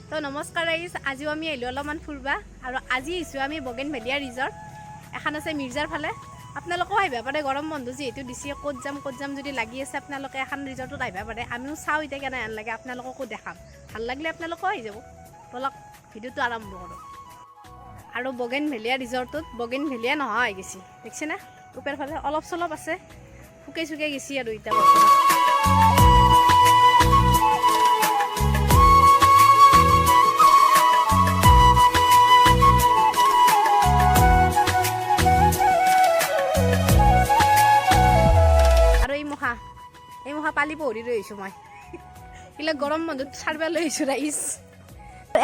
তো নমস্কাৰ ৰাইজ, আজিও আমি আহিলোঁ অলপমান ফুৰবা আৰু আজি আহিছোঁ আমি বগেনভেলিয়া ৰিজৰ্ট এখন আছে মিৰ্জাৰ ফালে। আপোনালোকেও আহিব পাৰে। গৰম বন্ধ যিহেতু দিছে, ক'ত যাম ক'ত যাম যদি লাগি আছে, আপোনালোকে এখন ৰিজৰ্টত আহিব পাৰে। আমিও চাওঁ এতিয়া কেনে লাগে, আপোনালোককো দেখাম। ভাল লাগিলে আপোনালোকেও আহি যাব। ব'লক, ভিডিঅ'টো আৰম্ভ কৰোঁ। আৰু বগেনভেলিয়া ৰিজৰ্টটোত বগেনভেলিয়া নোহোৱা হৈ গৈছে, দেখিছেনে? ওপৰ ফালে অলপ চলপ আছে, শুকাই চুকাই গৈছে আৰু এতিয়া বৰ্তমান। আৰু এই মুখা পালি পঢ়ি ৰৈ আহিছোঁ মই। এইবিলাক গৰম বন্ধত সাৰবা লৈ আহিছোঁ ৰাইজ।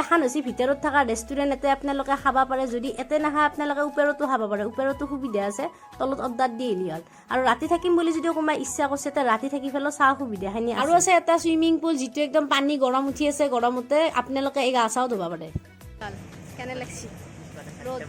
এখন হৈছে ভিতৰত থকা ৰেষ্টুৰেণ্ট, এতে আপোনালোকে খাব পাৰে। যদি এতে নাখায়, আপোনালোকে ওপৰতো খাব পাৰে। ওপৰতো সুবিধা আছে, তলত অৰ্ডাৰ দি আহিলি হ'ল। আৰু ৰাতি থাকিম বুলি যদি কোনোবাই ইচ্ছা কৰিছে, তে ৰাতি থাকি পেলাই চাহ সুবিধাখিনি। আৰু আছে এটা চুইমিং পুল, যিটো একদম পানী গৰম উঠি আছে। গৰমতে আপোনালোকে এই গা চাও ধুব পাৰে। চল, কেনে লাগছি ৰ'দ?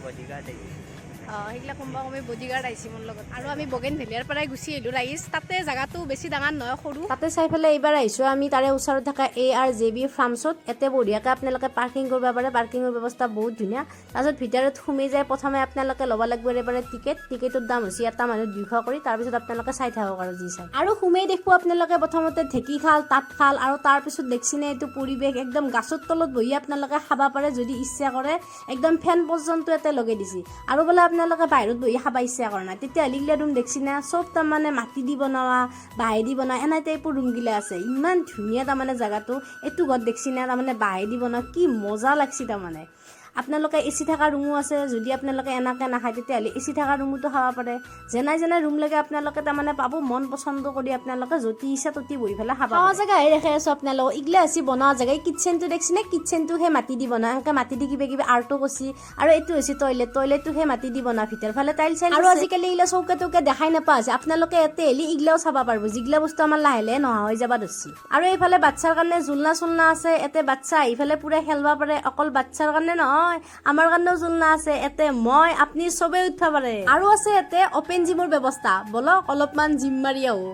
অঁ, সেইগিলা কোনোবা কোনোবাই বডিগাৰ্ড আহিছে মোৰ লগত। আৰু আমি বগেনভেলিয়াৰ পৰাই গুচি আহিলোঁ ৰাইজ। তাতে জেগাটো বেছি ডাঙৰ নহয়, সৰু। তাতে চাই পেলাই এইবাৰ আহিছোঁ আমি তাৰে ওচৰত থকা এআৰজেবি ফাৰ্মছত। ইয়াতে বঢ়িয়াকৈ আপোনালোকে পাৰ্কিং কৰিব পাৰে। পাৰ্কিঙৰ ব্যৱস্থা বহুত ধুনীয়া। তাৰপিছত ভিতৰত সোমাই যায় প্ৰথমে আপোনালোকে ল'ব লাগিব এবাৰে টিকেট। টিকেটৰ দাম হৈছে এটা মানুহ 200 কৰি। তাৰপিছত আপোনালোকে চাই থাকক আৰু যি চাই। আৰু সোমাই দেখোঁ আপোনালোকে প্ৰথমতে ঢেঁকীশাল, তাঁতশাল আৰু তাৰপিছত দেখিছেনে এইটো পৰিৱেশ? একদম গাছৰ তলত বহি আপোনালোকে খাব পাৰে যদি ইচ্ছা কৰে। একদম ফেন পৰ্যন্ত ইয়াতে লগাই দিছে। আৰু বোলে আপোনালোকে বাহিৰত বহি খাব ইচ্ছা কৰা নাই, তেতিয়াহ'লে এইগিলা ৰুম দেখছি না? চব তাৰমানে মাটি দি বনোৱা, বাঁহেদি বনোৱা এনে টাইপৰ ৰুমগিলা আছে। ইমান ধুনীয়া তাৰমানে জেগাটো। এইটো ঘৰত দেখছি না, তাৰমানে বাঁহেদি বনোৱা, কি মজা লাগছি। তাৰমানে আপোনালোকে এচি থকা ৰুমো আছে। যদি আপোনালোকে এনেকৈ নাখায়, তেতিয়াহ'লে এচি থকা ৰুমতো খাব পাৰে। যেনাই যেনাই ৰুম লাগে আপোনালোকে তাৰমানে পাব। মন পচন্দ কৰি আপোনালোকে য'তি ইচ্ছা ত'তি বহি পেলাই খাব। খোৱা জেগাহে দেখাই আছোঁ আপোনালোকক। এইগিলা হৈছে বনোৱা জেগা। এই কিটচেনটো দেখছিনে? কিটচেনটো সেই মাটি দি বনোৱা, এনেকৈ মাটি দি কিবা কিবি আৰ্টো কৰিছে। আৰু এইটো হৈছে টয়লেট। টয়লেটটো সেই মাটি দি বনোৱা, ভিতৰ ফালে টাইল চাইল। আৰু আজিকালি এইগিলা চৌকা তৌকা দেখাই নাপা হৈছে। আপোনালোকে ইয়াতে এলি এইগিলাও চাব পাৰিব, যিগিলা বস্তু আমাৰ লাহে লাহে নোহোৱা হৈ যাব ধৰছি। আৰু এইফালে বাচ্ছাৰ কাৰণে জোলনা চোলনা আছে। ইয়াতে বাচ্ছা আহি পেলাই পুৰা খেলবা পাৰে। অকল বাচ্ছাৰ কাৰণে নহয়, আমাৰ কাৰণেও জোলনা আছে ইয়াতে। মই, আপুনি চবেই উঠবা পাৰে। আৰু আছে ইয়াতে অপেন জিমৰ ব্যৱস্থা। বলক, অলপমান জিম মাৰি আহো।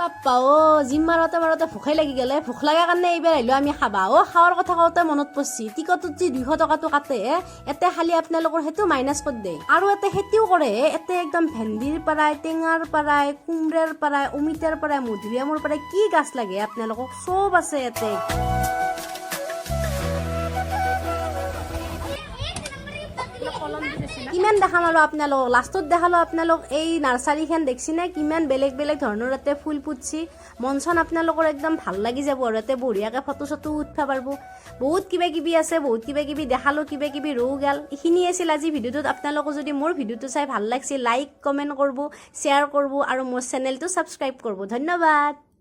বাপ্পা অ', জিম মাৰোতে মাৰোতে ভোকেই লাগি গ'লে। ভোক লগাৰ কাৰণে এইবাৰ আহিলোঁ আমি খাবা। অ', খাৱাৰ কথা কওঁতে মনত পৰছি, টিকটত যি 200 টকাটো কাটে, এতে খালি আপোনালোকৰ সেইটো মাইনাছ কৰি দিয়ে। আৰু ইয়াতে খেতিও কৰে। এতে একদম ভেন্দিৰ পৰাই, টেঙাৰ পৰাই, কোমৰাৰ পৰাই, অমিতাৰ পৰাই, মধুৰিআমৰ পৰাই, কি গাছ লাগে আপোনালোকক চব আছে ইয়াতে। কলম দি দিছে না? কিমান দেখাম আৰু আপোনালোকক? লাষ্টত দেখালো আপোনালোক এই নাৰ্চাৰীখন। দেখছিনে কিমান বেলেগ বেলেগ ধৰণৰ ইয়াতে ফুল পুতছি? মন চন আপোনালোকৰ একদম ভাল লাগি যাব। আৰু ইয়াতে বঢ়িয়াকৈ ফটো চটো উঠবা পাৰিব। বহুত কিবা কিবি আছে, বহুত কিবা কিবি দেখালো, কিবা কিবি ৰৈ গ'ল। এইখিনি আছিল আজি ভিডিঅ'টোত। আপোনালোকৰ যদি মোৰ ভিডিঅ'টো চাই ভাল লাগছে, লাইক কমেণ্ট কৰিব, শ্বেয়াৰ কৰিব আৰু মোৰ চেনেলটো ছাবস্ক্ৰাইব কৰিব। ধন্যবাদ।